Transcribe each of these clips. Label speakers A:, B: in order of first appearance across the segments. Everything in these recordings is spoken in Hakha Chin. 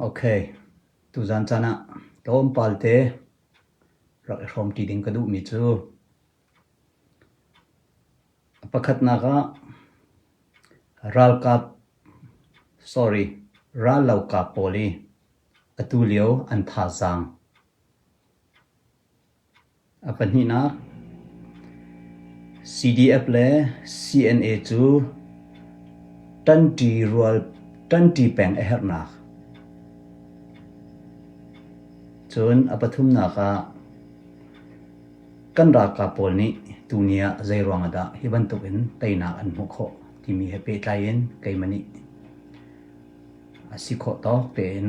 A: Ok, tuzan caan ah tlawmpal te rak i hrawmṭi ding ka duhmi cu a pakhatnak ah ralkap sorry rallokap pawl i atu lio an thazaang. A pahnihnak, CDF le CNA cu ṭanṭi rual ṭanṭi peng a herhnak. Cun a pathumnak ah kan ralkap pawl nih tuni ah zeiruang ah dah hi bantuk in teinak an hmuh khawh timi he pehtlai in keimah nih a si khawh tawk tein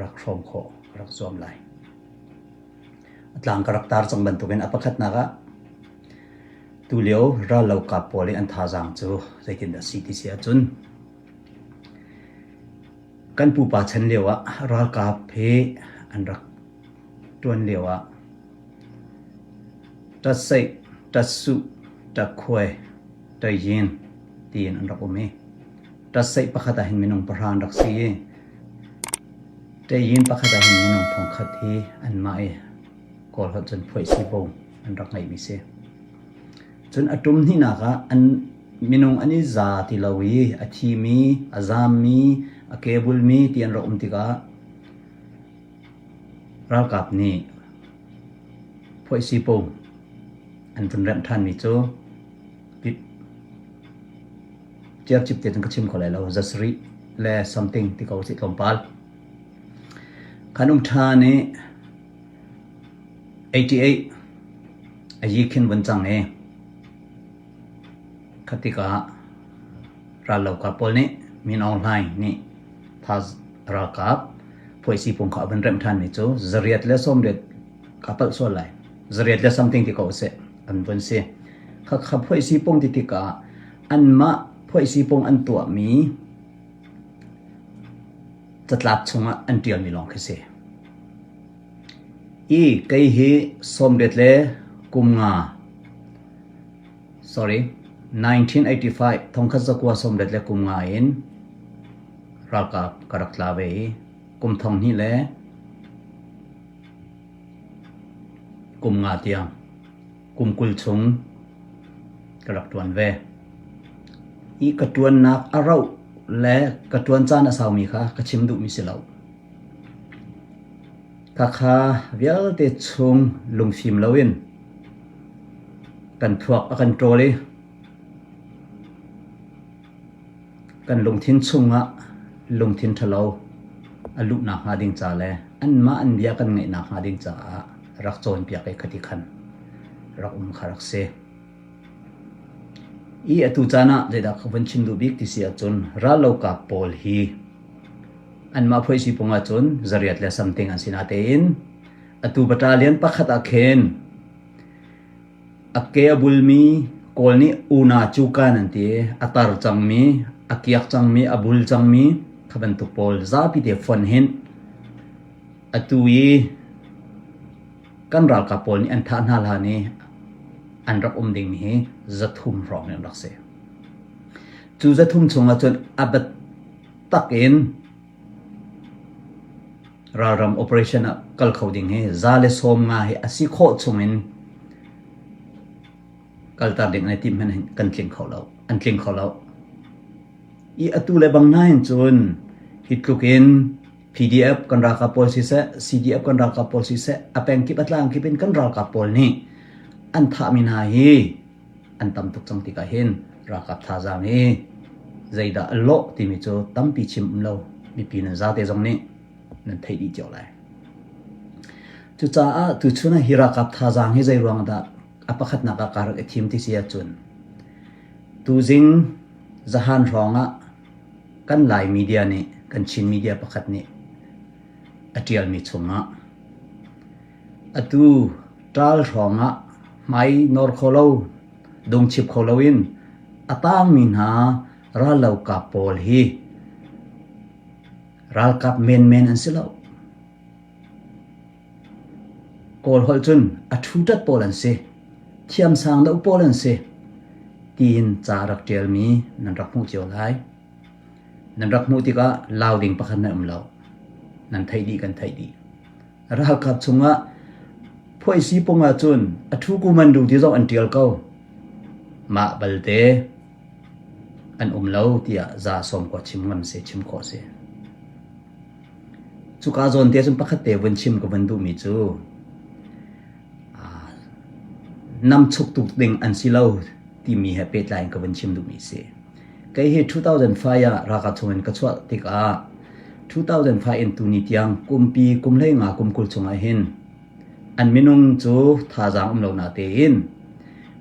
A: rak hrawm khawh ka rak zuam lai. A tlang ka rak tar cang bantukin a pakhatnak ah tulio rallokap pawl i an thazaang cu zeitindah a si ti si ahcun kan pupa chan lio ah ralkap hi an rak ṭuan lio ah ṭatseih, ṭatsuh, ṭatkhuai, ṭayin tiin an rak um i ṭatseih pakhat ah hin minung pahra an rak si i Ṭeyin pakhat ah hin minung thongkhat hi anmah i Kawl holh cun phuaihsi-bo an rak ngeihmi si. Cun a ṭum hnihnak ah an minung an i za ti lo i a thimi, a zaammi, a kebulmi ti an rak um tikah ralkap nih phuaihsi-bo an vun remh ṭhanmi cu Ciarcip te cun ka chim kho lai lo. Zasarih le something ti ko usih tlawmpal. Kan um ṭhan i 88 a yi khin vun cang i khatikah rallokap pawl nih Min Aung Hlaing nih tha ralkap phuaisi pung kha a vun remh ṭhanmi cu zariat le sawmriat ka palh sual lai. Zariat le something ti ko usih an vun si. Khakha phuaisi pung ti tikah Anmah phuaihsipung an tuahmi catlap chungah an ṭialmi lawng khi si. I kei hi sawmriat le kum nga sorry 1985 thongkhat zakua sawmriat le kum nga in ralkap ka rak tla ve i kum thong hnih le kum nga tiang kum 20 chung ka rak ṭuan ve. I ka ṭuannak a rauh le ka ṭuan caan a saumi kha ka chim duhmi si lo. Khakha vialte chung lungfim loin kan thluak a kan ṭawl i kan lungthin chungah lungthin ṭhalo a luhnak hnga ding ca le anmah an bia kan ngaihnak hnga ding caah rak cawnpiak i khati khan rak um kha rak si. I atu caan ah zeidah ka vun chim duh bik ti si ahcun rallokap pawl hi anmah phuaisi pung ahcun zariat le something an si natein atu battalion pakhat ah khin a ke a bulmi Kawl nih una cukan an ti i a tar cangmi, a kiak cangmi, a bul cangmi kha bantuk pawl zapi te fon hin atu i kan ralkap pawl nih an thah hna hlan i an rak um dingmi hi 300 hrawng in an rak si. Cu 300 chungah cun a biatak in ralram operation ah kal kho ding hi 150 hi a si khawh chungin kalter ding an i timh hmanh kan tling kho lo. An tling kho lo. I atu le bang hna hin cun hi tluk in PDF kan ralkap pawl siseh, CDF kan ralkap pawl siseh, a pengkip a tlangkip in kan ralkap pawl nih an thahmi hna hi an tam tuk cang tikah hin ralkap thazaang hi zeidah a lawh timi cu tampi chim um lo mipi nan zate zong nih nan theih dih cio lai. Cucaah tuchun ah hi ralkap thazaang hi zei ruang dah a pakhatnak ah kaa rak i thim ti si ahcun tuzing zahan hrawng ah kan Lai media nih kan Chin media pakhat nih a ṭialmi chungah atu ṭaal hrawngah hmai nawr kho lo dungchip kho loin a tangmi hna rallokap pawl hi ralkap menmen an si lo. Kawl holh cun a ṭhuṭat pawl an si, thiamsang deuh pawl an si tiin ca rak ṭialmi nan rak hmuh cio lai. Nan rak hmuh tikah lau ding pakhat nan um lo. Nan theih dih kan theih dih. Ralkap chungah phuaisi pung ahcun a thu kumandu ti zong an ṭial ko. Mah balte an um lo tiah za sawm kua chim ngam si, chim khawh si. Cuka zawn te cun pakhat te vun chim ka vun duhmi cu namchuk tuk ding an si lo timi he pehtlai in ka vun chim duhmi si. Kei hi 2005 ah ralkap chungin ka chuah tikah 2005 in tuni tiang kumpi kum 15 kum 20 chungah hin an minung cu thazaang um lo na tein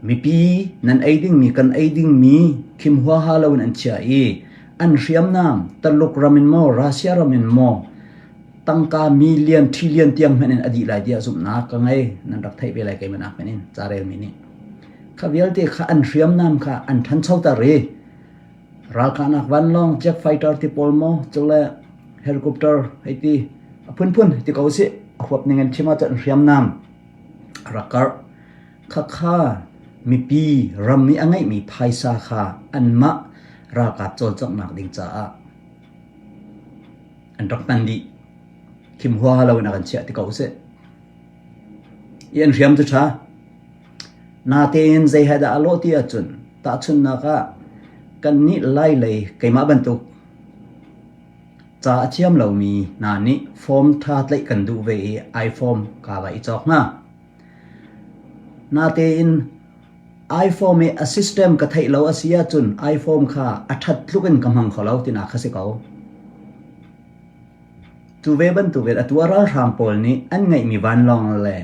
A: mipi nan ei dingmi kan ei dingmi khim huaha loin an chiah i an hriamnam Taluk ram in maw Russia ram in maw tangka million trillion tiang hmanh in a dih lai tiah zumhnak ka ngei nan rak theih ve lai keimah nak hmanh in carel mi nih Kha vialte kha an hriamnam kha an ṭhanchoter i ralkahnak vanlawng jet fighter ti pawl maw cule helicopter hei ti a phunphun ti ko sih a huap ning in chim ahcun hriamnam a rak karh. Khakha mipi ram nih a ngeihmi phaisa kha anmah ralkap cawlcanghnak ding caah an rak hman dih. Khim huaha loin a kan chiah ti ko usih. I an hriam cu ṭha. Natein zei he dah a lawh ti ahcun tahchunhnak ah kannih Lai lei keimah bantuk ca a thiam lomi hna nih form ṭha tlaih kan duh ve i iPhone kaa va i cawk hna. Natein iPhone i a system ka theih lo a si ahcun iPhone kha a ṭhat tluk in ka hmang kho lo tinak kha si ko. Cu ve bantukin atu a ralhrang pawl nih an ngeihmi vanlawng le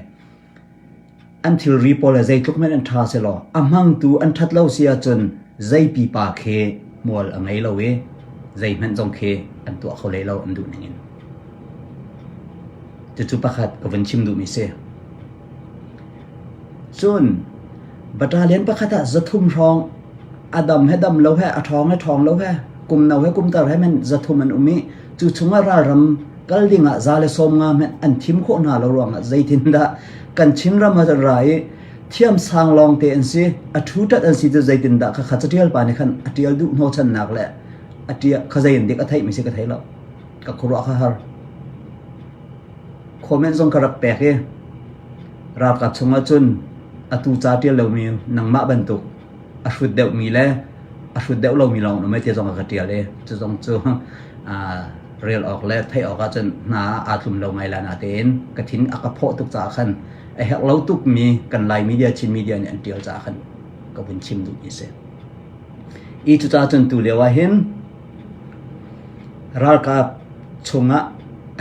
A: An thilri pawl le zeitluk hmanh an ṭha sehlaw a hmangtu an ṭhat lo si ahcun zei pipa khi hmual a ngei lo i zeihmanh zong khi an tuah kho hlei lo an duh ning in. Cucu pakhat ka vun chim duhmi si. Cun battalion pakhat ah 300 hrawng a dam he dam lo he a ṭhawng he ṭhawng lo he kum no he kum tar he men 300 an um i cu chungah ralram kal dingah 150 hmanh an thim khawh hna lo ruangah zeitindah kan Chinram ah ra i thiam sang lawng te an si a thu ṭat an si cu zeitindah kha kha catial pa nih khan a ṭial duh hnawchannak le a ṭia kha zei in dik a theih mi si ka thei lo ka khuaruah kha har comment zong ka rak pek i ralkap chungah cun atu ca ṭial lomi nangmah bantuk a hrut deuhmi le a hrut deuh lomi lawng an um ai ti zong a ka ṭial i cu zong cu rel awk le theih awk ahcun hna aa tlum lo ngai la natein ka thin a ka phawh tuk caah khan a herh lo tukmi kan Lai media Chin media nih an ṭial caah khan ka vun chim duhmi a si. I cucaah cun tu lio ah hin ralkap chungah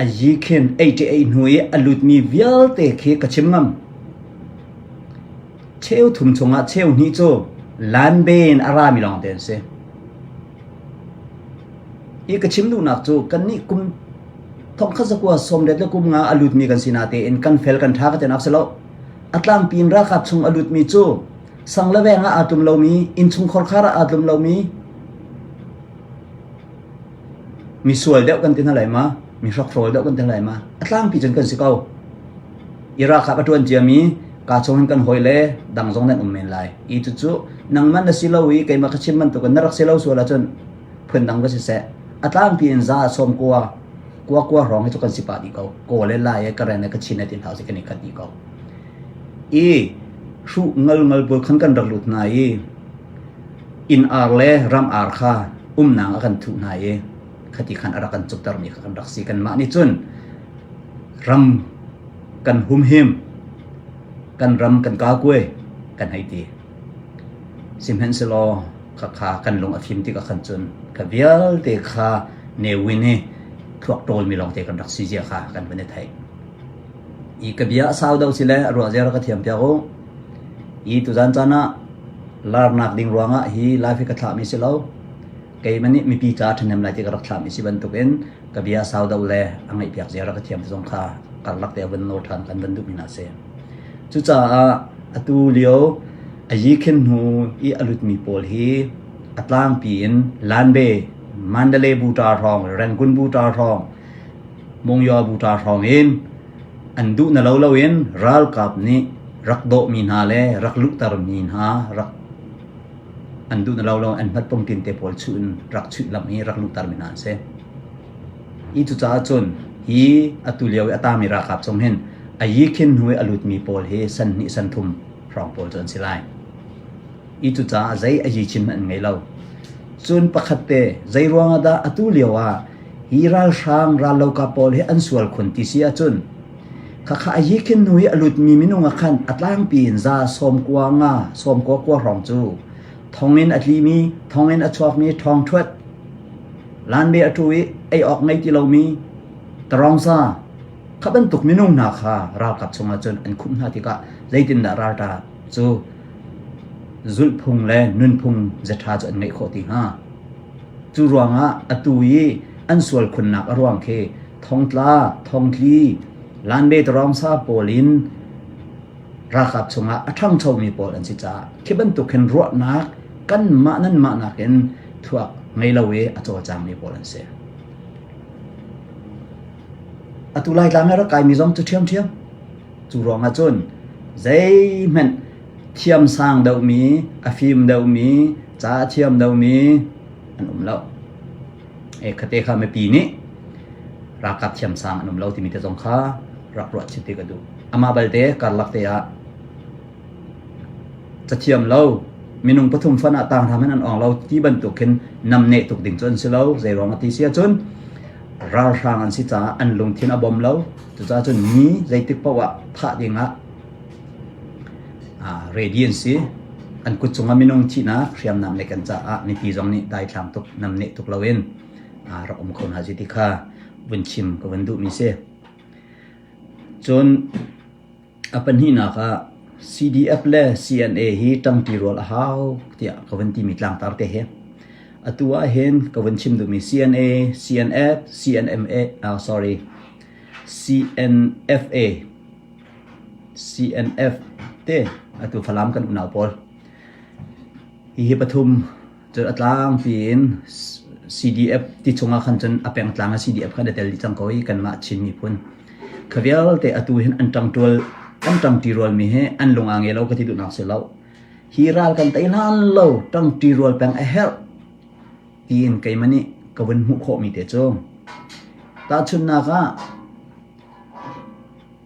A: a yi khin 88 hnu i a lutmi vialte khi ka chim ngam. Cheu thum chungah cheu hnih cu lanbe in a rami lawngte an si. Hi ka chim duhnak cu kannih kum thongkhat zakua sawmriat le kum nga a lutmi kan si natein kan fel kan ṭha ka tinak si lo. A tlangpi in ralkap chung a lutmi cu sang le veng ah aa tlum lomi, innchungkhar khar ah aa tlum lomi, misual deuh kan ti hna lai ma, mi hrokhrawl deuh kan ti hna lai ma, a tlangpi cun kan si ko. I ralkap a ṭuan ciami kaa chung hin kan hawi le dang zong nan um men lai. I cucu nangmah na si lo i keimah ka chim bantukin na rak si lo sual ahcun phundang va siseh a tlangpi in za sawm kua kua kua hrawng hi cu kan si pah dih ko. Kawl le Lai he Karen le Kachin he ti hna usih kan i khat dih ko. I hruh ngal ngal bul khan kan rak lut hna i inn ar le ram ar kha umnak a kan thuh hna i khati khan a rak kan cuktermi kha kan rak si. Kanmah nih cun ram kan humhim, kan ram kan kaukuai kan hei ti. Sihmanhsehlaw khakha kan lung a fim tikah khan cun kha vialte kha Ne Win i thluak ṭawlmi lawngte kan rak si zia kha kan van i theih. I ka bia a sau deuh si le a ruah zia rak ka thiam piak u. I tuzan caan ah larnak ding ruangah hi live hi ka thlahmi si lo. Keimah nih mipi ca ṭhahnem lai ti ka rak thlahmi si bantukin ka bia sau deuh le a ngaihpiak zia rak ka thiam ti zong kha karlak te a vun nawl ṭhan kan van duhmi hna a si. Cucaah atu lio a yi khin hnu i a lutmi pawl hi a tlangpi in Lanbe, Mandalay buta hrawng, Rangoon buta hrawng, Mungyaw buta hrawng in an duh na lo loin ralkap nih rak dawhmi hna le rak luhtermi hna rak an duh na lo lo an hmat pongtin te pawl chuh in rak chuih lam i rak luhtermi hna an si. I cucaah cun. Hi atu lio i a tangmi ralkap chung hin a yikhin hnu i a lutmi pawl hi san hnih san thum hrawng pawl cu an si lai. I cucaah zei a yichin hmanh an ngei lo. Cun pakhat te zei ruangah dah atu lio ah hi ralhrang rallokap pawl hi an sual khun ti si ahcun khakha a yikhin hnu i a lutmi minung ah khan a tlangpi in za sawmkua nga sawmkua kua hrawng cu thonginn a tlimi thonginn a chuakmi ṭhawngṭhuat Lanbe a ṭu i ei awk ngei ti lomi tarawngsa kha bantuk minung hna kha ralkap chungah cun an khumh hna tikah zeitindah ralṭa cu zulhphung le nunphung zeṭha cu an ngeih khawh ti hnga? Cu ruangah atu i an sual khunnak a ruang khi thongtla, thongtli, lanbe tarawngsa pawl in ralkap chungah a ṭhangchomi pawl an si caah khi bantuk hin ruahnak kanmah nanmah nakin thuak ngei lo i a cawlcangmi pawl an si. Atu Laitlang i rak kaimi zong cu ṭhiamṭhiam. Cu ruangah cun zeihmanh thiamsang deuhmi, a fim deuhmi, ca a thiam deuhmi an um lo. E khate kha mipi nih ralkap thiamsang an um lo timi te zong kha rak ruah chit ti ka duh. Amah balte karlak te ah cathiam lo minung pathum fan ah tang hram in an ong lo ti bantuk khin namneh tuk ding cu an si lo. Zeiruang a ti si ahcun ralhrang an si caah an lungthin a bom lo. Cucaah cun mi zeitik paoh ah thah ding ah ready an si. An kut cungah minung thihnak hriamnam le kan caah mipi zong nih daithlang tuk namneh tuk loin rak um kho hna si ti kha vun chim ka vun duhmi si. Cun a pahnihnak ah CDF le CNA hi ṭangṭi rual a hau tiah ka vun timi tlangtar te hi. Atu ah hin ka vun chim duhmi CNA, CNF, CNMA, uh, sorry, CNFA, CNF te atu Falam kan unau pawl. Hihi pathum cun a tlangpi in CDF ti chungah khan cun a pengtlang ah CDF khan a tel dih cang ko i kanmah Chin miphun kha vialte atu hin an ṭangṭual an ṭangṭi rualmi hi an lung aa nge lo ka ti duhnak si lo. Hi ral kan tei hlan lo ṭangṭi rual peng a herh tiin keimah nih ka vun hmuh khawhmi te cu tahchunhnak ah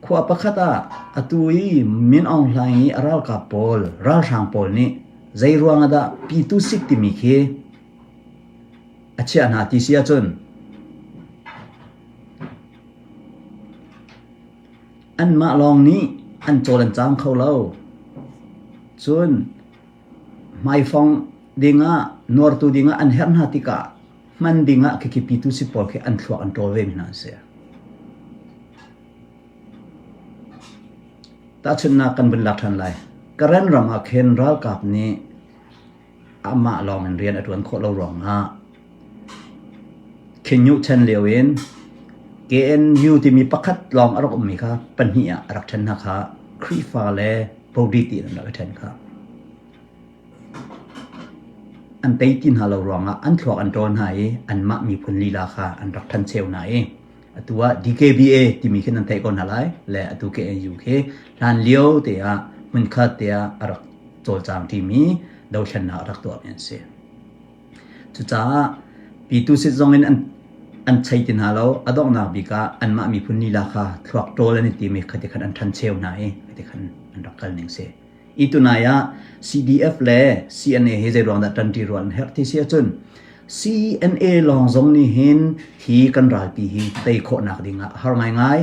A: Khua pakhat ah atu i Min Aung Hlaing i a ralkap pawl, ralhrang pawl nih zeiruang ah dah Pitu Sik timi khi a chiah hna ti si ahcun anmah lawng nih an cawl an caang kho lo. Cun hmaifong dingah nuartu dingah an herh hna tikah hman dingah khikhi pitu sik pawl khi an thluak an ṭawl ve mi hna an si. Tahchunhnak kan vun lak ṭhan lai. Karen ram ah khin ralkap nih amah lawng in rian a ṭuan khawh lo ruangah Khin Yuh chan lio in KNU timi pakhat lawng a rak ummi kha pahnih ah a rak ṭhen hna kha Khrihfa le Bodhi ti an rak i ṭhen kha. An tei ti hna lo ruangah an thluak an ṭawl hna i anmah miphun lila kha an rak ṭhancheu hna i atu ah DKBA timi khi nan theih ko hna lai le atu KNU khi hlan lio te ah hmunkhat te ah a rak cawlcang ṭimi dothlennak a rak tuahmi an si. Cucaah pitu sit zong in an an chei ti hna lo a donghnak bik ah anmah miphun lila kha thluak ṭawl an i tim i khati khan an ṭhancheu hna i khati khan an rak kal ning si. I tunai ah CDF le CNA hi zeiruang dah ṭanṭi rual an herh ti si ahcun CNA lawng zong nih hin hi kan ralpi hi tei khawhnak ding ah a har ngaingai.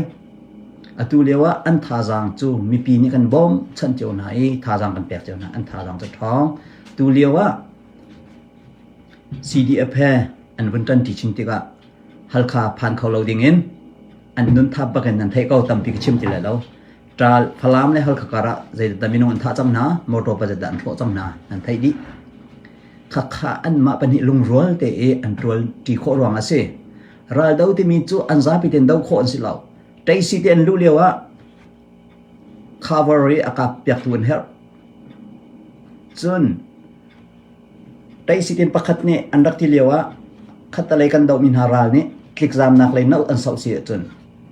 A: Atu lio ah an thazaang cu mipi nih kan bawmh chanh cio hna i thazaang kan pek cio hna an thazaang cu ṭhawng. Tu lio ah CDF he an vun ṭanṭi chin tikah Halkha phan kho lo ding in an nun thap bak in nan theih ko tampi ka chim ti lai lo. Ṭal Falam le Halkha kar ah zeidah minung an thah cang hna, motor pazat dah an hrawh cang hna, nan theih dih. Khakha anmah pahnih lungrual te i an ṭual ṭi khawh ruang a si. Raldo timi cu an zapi tein do khawh an si lo. Ṭeisi te an luh lio ah cover i a kap piaktu an herh. Cun Ṭeisi tin pakhat nih an rak ti lio ah khattalei kan dohmi hna ral nih tlikzamnak lei no an soh si ahcun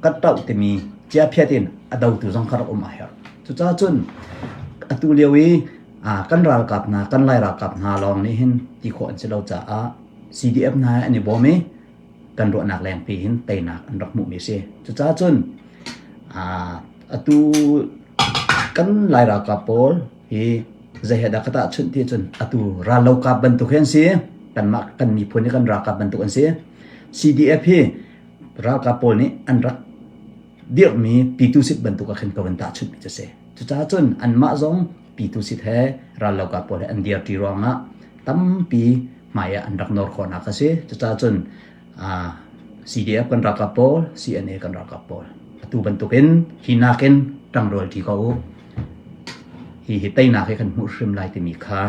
A: ka ṭoh timi ciaphiat in a dotu zong kha rak um a herh. Cucaah cun atu lio i kan ralkap hna, kan Lai ralkap hna lawng nih hin ti khawh an si lo caah CDF hna he an i bawm i kan ruahnak lengpi in teinak an rak hmuhmi a si. Cucaah cun atu kan Lai ralkap pawl hi zei he dah ka tahchunh ti ahcun atu rallokap bantuk hi an si. Kanmah kan miphun hi kan ralkap bantuk an si. CDF hi ralkap pawl nih an rak dirhmi Pitusit bantuk ah khin ka van tahchunhmi cu a si. Cucaah cun anmah zong Pitusit he rallokap pawl he an dirṭi ruangah tampi hmai ah an rak nawr khawhnak a si. Cucaah cun CDF kan ralkap pawl, CNA kan ralkap pawl atu bantukin hi nakin ṭangrualṭi ko u. Hi hi teinak hi kan hmuh hrim lai timi kha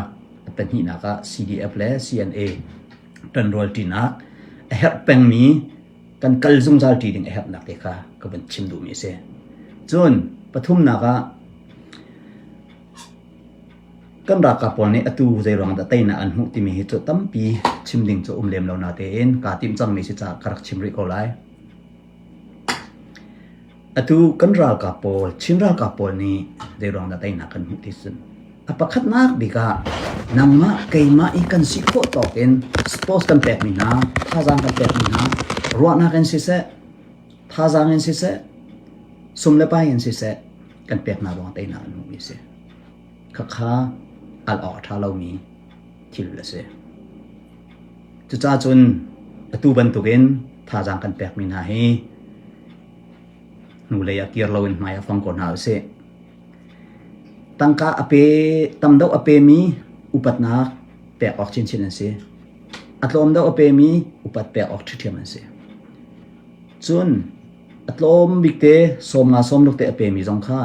A: a pahnihnak ah CDF le CNA ṭanrualṭinak a herh pengmi kan kal zungzal ṭi ding a herhnak te kha ka vun chim duhmi a si. Cun pathumnak ah Kan ralkap pawl nih atu zeiruang dah teinak an hmuh timi hi cu tampi chim ding cu um lem lo natein kaa timh cangmi si caah ka rak chim rih ko lai. Atu kan ralkap pawl, Chin ralkap pawl nih zeiruang dah teinak kan hmuh ti cun a pakhatnak bik ah nangmah keimah i kan si khawh tawk in sports kan pekmi hna, thazaang kan pekmi hna, ruahnak in siseh, thazaang in siseh, sum le pai in siseh kan pek hna ruang teinak an hmuhmi a si. Khakha al awk a ṭha lomi thil a si. Cucaah cun atu bantukin thazaang kan pekmi hna hi hnulei ah kir loin hmai ah fong ko hna usih. Tangka a pe tam deuh a pemi upatnak pek awk chinchin an si. A tlawm deuh a pemi upat pek awk ṭhiṭhiam an si. Cun a tlawm bik te sawm nga sawm ruk te a pemi zong kha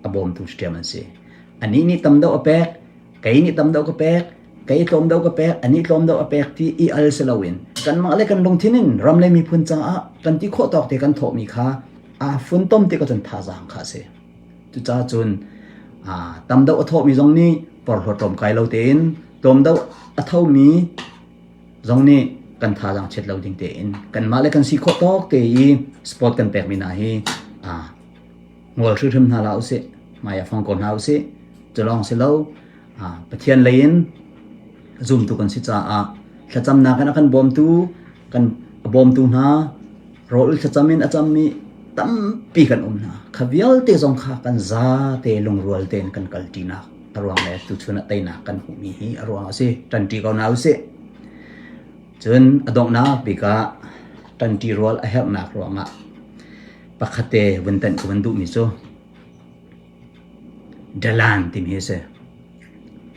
A: a bawmtu ṭhiam an si. Anih nih tam deuh a pek, kei nih tam deuh ka pek, kei tlawm deuh ka pek, anih tlawm deuh a pek ti i al si loin kanmah le kan lungthin in ram le miphun caah kan ti khawh tawk te kan thawhmi kha aa funtom ti ka cun thazaang kha a si. Cucaah cun tam deuh a thawhmi zong nih porhlawt tlawmkai lo tein tlawm deuh a thomi zong nih kan thazaang chiat lo ding tein kanmah le kan si khawh tawk te i sport kan pekmi hna hi ngol hrimhrim hna hlah usih, hmai ah fong ko hna usih. Cu lawng si lo, Pathian lei in zumtu kan si caah thlacamnak in a kan bawmtu, kan a bawmtu hna, rawl thlacam in a cammi tampi kan um hna. Kha vialte zong kha kan zate lungrual tein kan kalṭinak a ruang le tuchun ah teinak kan hmuhmi hi a ruang a si. Ṭanṭi ko hna usih. Cun a donghnak bik ah ṭanṭi rual a herhnak ruangah pakhat te vun tanh ka van duhmi cu dalan timi hi a si.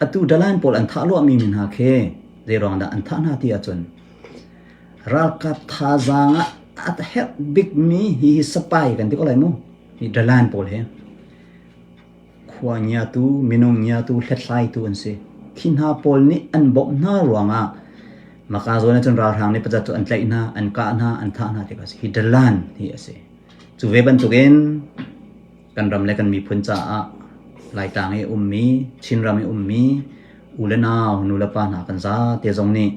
A: Atu dalan pawl an thah luahmi mi hna khi zeiruang dah an thah hna ti ahcun ralkap thazaang ah a herh bikmi hi hi sapai kan ti ko lai mu. Hi dalan pawl hi Khua ngiatu, minung ngiatu, hlethlaitu an si. Khi hna pawl nih an bawmh hna ruangah maka zawn ahcun ralhrang nih pazat cu an tlaih hna, an kah hna, an thah hna ti a si. Hi dalan hi a si. Cu ve bantukin kan ram le kan miphun caah Laitlang i ummi, Chinram i ummi u le nau, nu le pa hna kan zate zong nih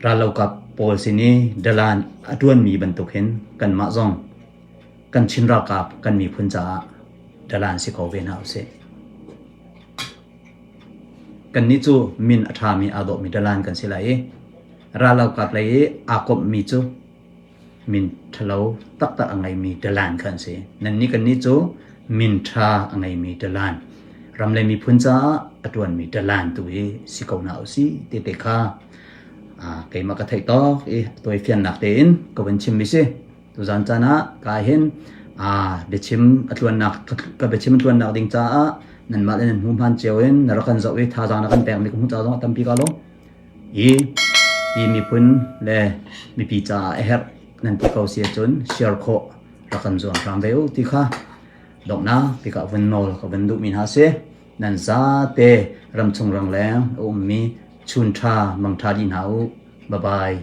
A: rallokap pawl sin i dalan a ṭuanmi bantuk hin kanmah zong kan Chin ralkap kan miphun caah dalan si ko ve hna usih. Kannih cu min a ṭhami aa dawhmi dalan kan si lai i rallokap lei i aa komhmi cu min ṭhalo taktak a ngeimi dalan kha an si. Nannih kannih cu min ṭha a ngeimi dalan, ram le miphun caah a ṭuanmi dalan tu hi si ko hna usih ti te kha keimah ka theih tawk i tawifiannak tein ka vun chimmi si. Tuzan caan ah ka hin biachim a tluannak ka biachim a tluannak ding caah nanmah le nan hmu hmaan cio in na rak kan zoh i thazaang na kan pekmi ka hmuh ca zong a tampi ka lawm. Hi hi miphun le mipi caah a herh nan ti ko si ahcun share khawh rak kan zuam hram ve u ti kha donghnak tikah vun nawl ka vun duhmi hna si. Nan zate ramchung rangleng a ummi chun ṭha mang ṭha dih hna u. Bye bye.